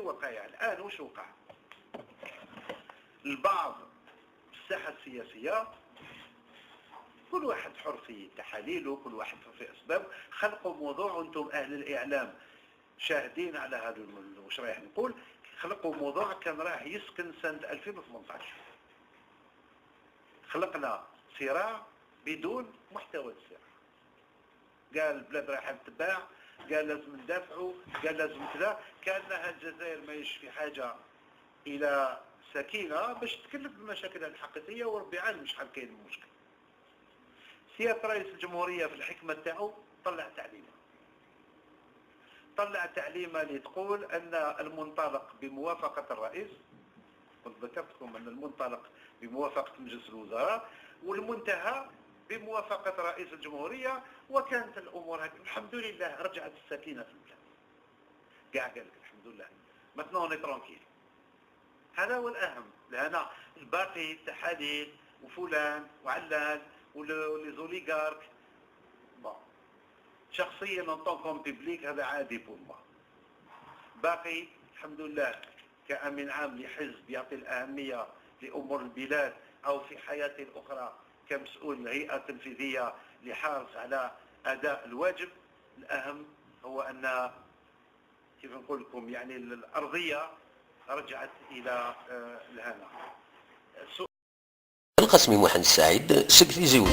وقائع. الان وش وقع؟ البعض في الساحة السياسيه، كل واحد حر في تحاليله، كل واحد حر في اسباب، خلقوا موضوع، وانتم اهل الاعلام شاهدين على هذا واش رايح نقول. خلقوا موضوع كان راح يسكن سنة 2018. خلقنا صراع بدون محتوى الصراع. قال البلاد رايحة تتباع، قال لازم ندافعوا، قال لازم كذا، كانها الجزائر ما في حاجة الى سكينة باش تتكلف بمشاكلها الحقيقيه، وربي عالم شحال كاين المشكل. سيادة رئيس الجمهورية في الحكمة تاعو طلع تعليمه، طلع تعليمه اللي تقول ان المنطلق بموافقة الرئيس، كنت ذكرت لكم ان المنطلق بموافقة مجلس الوزراء والمنتهى بموافقة رئيس الجمهوريه، وكانت الامور هكذا. الحمد لله رجعت السكينة في البلاد، كاع قال لك الحمد لله، maintenant on est tranquille. هذا هو الاهم، لان الباقي تحاليل وفلان وعلان و les oligarques، bon، شخصيا en tant qu'homme public هذا عادي pour moi. باقي الحمد لله كأمين عام لحزب يعطي الأهمية لأمور البلاد، أو في حياتي الأخرى كمسؤول الهيئة التنفيذية لحارص على أداء الواجب. الأهم هو أن كيف نقول لكم يعني الأرضية رجعت إلى الهنا. القسمي محمد السعيد سكتي زوج.